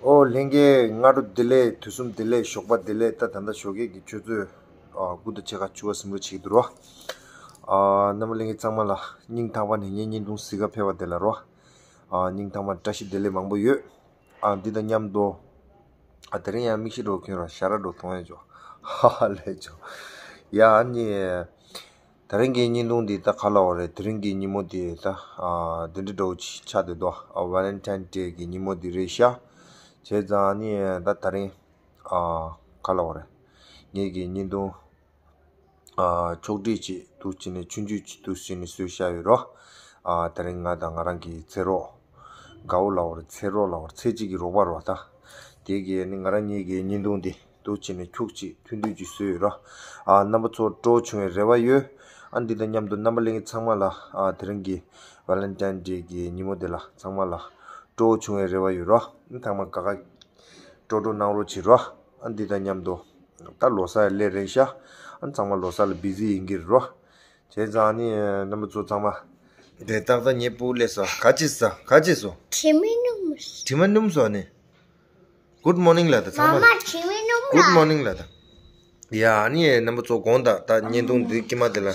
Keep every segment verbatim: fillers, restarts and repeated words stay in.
ཨོ་ལྷན་རྒྱས་སྔ་དྲོ་བདེ་ལེགས། དུས་གསུམ་བདེ་ལེགས། ཞོགས་པ་བདེ་ལེགས། ད་ད་ལྟ་ཞོགས་ཀས་ཀྱི་ཆུ་ཚོད་ཨ་དགུ་དང་ཕྱེད་ཀ་བཅུ་པ་ཟིན་འགྲོ་བྱེད་ཀྱི་འདུག་རོ། ཨ་རྣམ་པ་ལྷན་རྒྱས་ཚང་མ་ལ་སྙིང་ཐག་པ་ནས་ངའི་བརྙན་ཐུང་གཟིགས་ག་ཕེབས་པ་དེ་ལ་རོ། ཨ་སྙིང་ཐག་པ་བཀྲ་ཤིས་བདེ་ལེགས་མང་པོ་ཡོད། ཨ་འདི་དང་མཉམ་དུ་ཨ་དེ་རིང་ཡང་མིག་ཤེལ་འདྲ་བོ་གྱོན་རོ། ཞ་ར་འདྲ་བོ་མཐོང་ཡ་ཅོ། ཧ་ཧ་ལས་ཅོ། ཡ་ཨ་ནི། ད་རིང་གི་བརྙན་ཐུང་འདི་ད་ག་ལབ་དགོས་རེད། དེ་རིང་གི་ཉིན་མོ་འདི་ད་ཨ་འདི་འདྲ་འདྲ་བོ་ཅིག་ཆགས་བསྡད་འདུག་ཨ་Valentine Day གི་ཉིན་མོ་འདི་རེད་ཤག་བྱས་ཙང་ནི་ད་ད་རིང་ཨ་ག་ལབ་དགོས་རེད། ངེད་ཀྱི་བརྙན་ཐུང་ཨ་ཕྱོགས་སྒྲིག་ཅིག་འདུག་བྱས་ནས་ཆུང་ཆུང་ཅིག་འདུག་བྱས་ནས་བཟོས་བཞག་ཡོད་རོ། ཨ་ད་རིང་ང་དང་ང་རང་གི་ཚེ་རོགས། དགའ་བོ་ལབ་དགོས་རེད། ཚེ་རོགས་ལབ་དགོས་རེད། ཚེ་གཅིག་གི་རོགས་པ་རོ། ད་དེ་གི་ནི་ང་རང་གཉིས་ཀྱི་བརྙན་ཐུང་འདི་འདུག་བྱས་ནས་ཁྱུག་ཅིག་ཐུང་ཐུང་ཅིག་བཟོས་ཡོད་རོ། ཨ་རྣམ་པ་ཚོ་སྤྲོ་བོ་བྱུང་བའི་རེ་བ་ཡོད། ཨ་འདི་དང་མཉམ་དུ་རྣམ་པ་ལྷན་རྒྱས་ཚང་མ་ལ་ཨ་དེ་རིང་གི་Valentine Day གི་ཉིན་མོ་འདི་ལ་ཚང་མ་ལ་སྤྲོ་བོ་བྱུང་བའི་རེ་བ་ཡོད་རོ། ཚང་མ་དགའ་དགའ་སྤྲོ་སྤྲོ་གནང་རོགས་བྱེད་རོ། ཨ་འདི་དང་མཉམ་དུ་ད་ལོ་གསར་ཡ་སླེབས་རན་ཤག་ཨ་ཚང་མ་ལོ་གསར་ལ་བི་ཟི་ཡིན་གྱི་རེད་རོ། བྱས་ཙང་ནི་རྣམ་པ་ཚོ་ཚང་མ། དེ་ཏག་ཏག་ཉེ་པོ་སླེབས་སོང་། ག་ཅི་ཟ། ག་ཅི་ཟ། དྲི་མ་སྣུམ། དྲི་མ་སྣུམ་ཟ་ནི། Good morning ལབ་ད་ཚང་མ། མ་མ་དྲི་མ་སྣུམ་ལ། Good morning ལབ་ད། ཡ་ཨ་ནི་རྣམ་པ་ཚོ་དགོངས་དག་ད་བརྙན་ཐུང་འདི་དཀྱིལ་མ་དེ་ལ་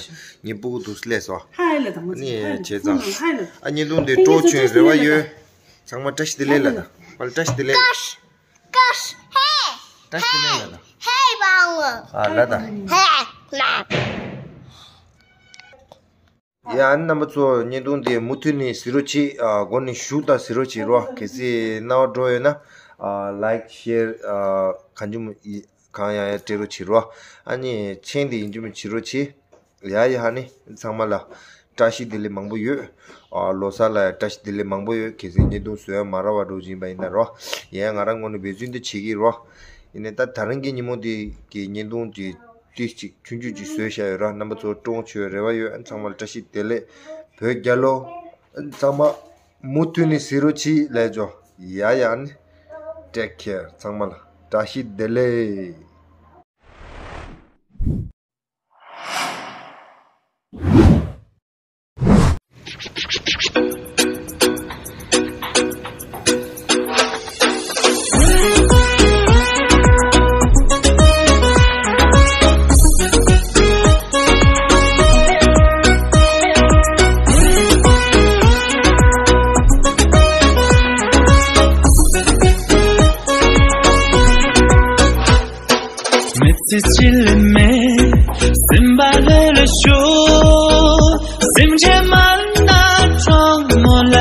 ཉེ་པོ་འདུག་སླེབས་སོང་། ཧའི་ལབ་ད། ཨ་ནི་བྱས་ཙང་ཧའི་ལབ། ཨ་བརྙན་ཐུང་འདི་སྤྲོ་བོ་བྱུང་རེ་བ་ཡོད། ཚང་མ་བཀྲ་ཤིས་བདེ་ལེགས་ལབ་ད། བཀྲ་ཤིས་བདེ་ལེགས། ཀ་ཧེ། བཀྲ་ཤིས་བདེ་ལེགས་ལབ་ད། ཧེ་བང་། ཨ་ལབ་ད། ཧེ་ལབ། ཡ་ཨ་ནི་རྣམ་པ་ཚོ་བརྙན་ཐུང་འདི་མུ་མཐུད་ནས་གཟིགས་རོགས་གྱིས། ཨ་མགོ་ནས་གཞུག་ལྟར་གཟིགས་རོགས་བྱེད་རོགས། གལ་སྲིད་རྣ་བར་འགྲོ་ཡོད་ན་ཨ་like share ཨ་གང་བྱུང་གང་ཡང་ཡང་སྤྲད་རོགས་བྱེད་རོགས། ཨ་ནི་མཆན་འདི་ཡིན་གཅིག་མིན་གཅིག་བྱེད་རོགས་གྱིས། ཡ་ཡ་ཨ་ནི་ཚང་མ་ལ་བཀྲ་ཤིས་བདེ་ལེགས་མང་པོ་ཡོད། ཨ་ལོ་གསར་ལ་ཡང་བཀྲ་ཤིས་བདེ་ལེགས་མང་པོ་ཡོད། གལ་སྲིད་བརྙན་ཐུང་བཟོ་ཡ་མ་རག་པ་འདྲ་བོ་ཅིག་ཡིན་པ་ཡིན་ན་རོ། ཡ་ང་རང་ངོས་ནས་འབད་བརྩོན་འདི་བྱེད་ཀྱི་རོ། ཡིན་ནའི་ད་ད་རིང་གི་ཉིན་མོ་འདི་གི་བརྙན་ཐུང་འདི་ཏིས་ཅིག་ཆུང་ཆུང་ཅིག་བཟོས་བཞག་ཡོད་ར། རྣམ་པ་ཚོ་སྤྲོ་བོ་བྱུང་བའི་རེ་བ་ཡོད། ཚང་མ་ལ་བཀྲ་ཤིས་བདེ་ལེགས། བོད་རྒྱལ་ལོ། ཚང་མ་མུ་མཐུད་ནས་གཟིགས་རོགས་གྱིས་ལབ་ཅོ། ཡ་ཡ་ཨ་ནི། Take care ཚང་མ་ལ་བཀྲ་ཤིས་བདེ་ལེགས། མི་ཚེ་ཕྱི་ལ་མེད། སེམས་པ་ལྷོད་ལྷོད་ཤོག་སེམས་ཅན་མ་ན་གྲོགས་མོ་ལ་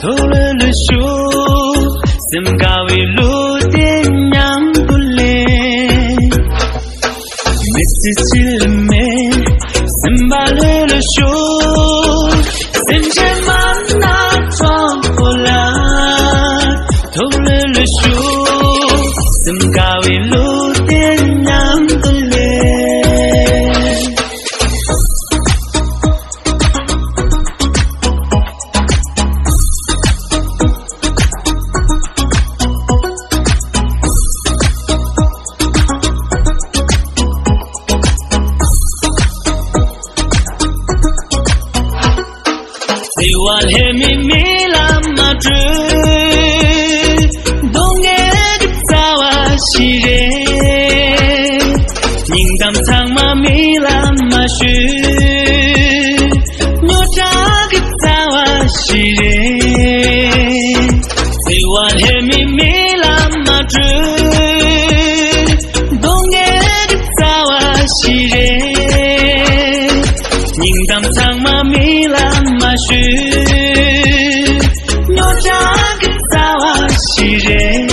ཐུགས་ལྷོད་ལྷོད་ཤོག་སེམས་དགའ་བའི་གླུ་དེ་མཉམ་དུ་ལེན། མི་ཚེ་ཕྱི་ལ་མེད། སེམས་པ་ལྷོད་ལྷོད་ཤོག་སེམས་ཅན་མ་ན་གྲོགས་པོ་ལ་ཐུགས་ལྷོད་ལྷོད་ཤོག་སེམས་དགའ་བའི་གླུ་དེ་མཉམ་དུ་ལེན། བརྩེ་བ་ལྷད་མེད་མི་ལ་མ་སྤྲོད། སྡུག་བསྔལ་གྱི་རྩ་བ་ཞིག་རེད། སྙིང་གཏམ་ཚང་མ་མི་ལ་མ་ཤོད། རྙོག་དྲ་གི་རྩ་བ་ཞིག་རེད། བརྩེ་བ་ལྷད་མེད་མི་ལ་མ་སྤྲོད། སྡུག་བསྔལ་གྱི་རྩ་བ་ཞིག་རེད། སྙིང་གཏམ་ཚང་མ་མི་ལ་མ་ཤོད། རྙོག་དྲ་གི་རྩ་བ་ཞིག་རེད།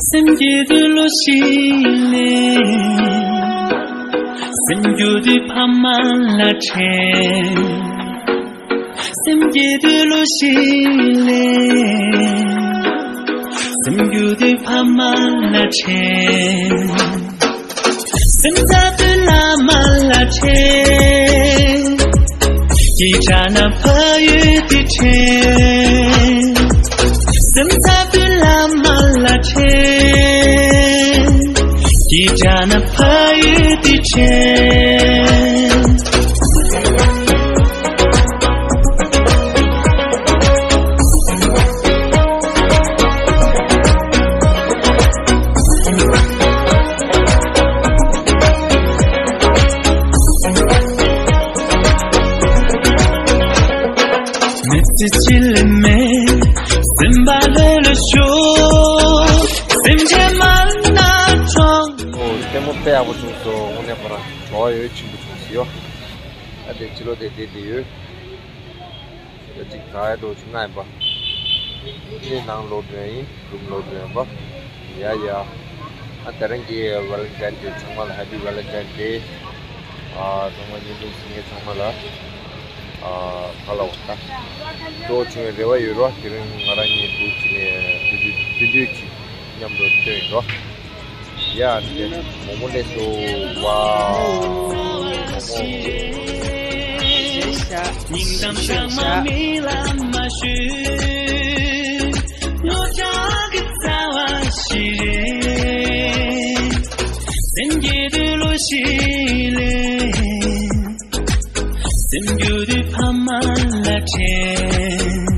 སེམས་བསྐྱེད་དུས་གླུ་ཞིག་ལེན། སེམས་སྐྱོ་དུས་ཕ་མ་ལ་དྲན། སེམས་བསྐྱེད་དུས་གླུ་ཞིག་ལེན། སེམས་སྐྱོ་དུས་ཕ་མ་ལ་དྲན། སེམས་འཚབ་དུས་བླ་མ་ལ་དྲན། སྐྱིད་དྲགས་ན་ཕ་ཡུལ་དེ་དྲན། སེམས་འཚབ་དུས་བླ་མ་ལ་དྲན། སྐྱིད་དྲགས་ན་ཕ་ཡུལ་དེ་དྲན། པོ་བྱུང་སོང་། དངོས་གནས་ཁོ་རང་བྲོ་བ་ཡོད་ཆེན་པོ་བྱུང་སོང་ཡོ། ཨ་དེ་ཕྱི་ལོགས་དེ་བསྡད་བསྡད་ཡོད། ད་ཅིག་ད་ཡ་འགྲོ་བྱུང་ང་ཡིན་པ། དེ་ནང་ལོག་འགྲོ་ཡིན། རུམ་ལོག་འགྲོ་ཡིན་པ། ཡ་ཡ། ཨ་དེ་རིང་གི་Valentine Day ཚང་མ་ལ་Happy Valentine Day། ཨ་ཚང་མ་བརྙན་ཐུང་གཟིགས་མཁན་ཚང་མ་ལ། ཨ་ག་ལ་བ་ད། འགྲོ་བྱུང་བའི་རེ་བ་ཡོད་རོ། དེ་རིང་ང་རང་གཉིས་འདུག་ཅིག་ནས་དུས་དུས་དུས་དུས་ཅིག་མཉམ་དུ་ཐོན་ཡིན་རོ། ཡ་འདི་མོག་མོག་ལས་སུ་བ། མོག་མོག་ཉིང་དམ་ཚང་མ་མི་ལ་མ་ཞུ། ངོ་ཅག་གི་རྩ་བ་ཞིག་རེད། སེམས་རྒྱུད་དུ་ལོ་ཞིག་ལས། སེམས་རྒྱུད་དུ་ཕ་མ་ལ་དྲན།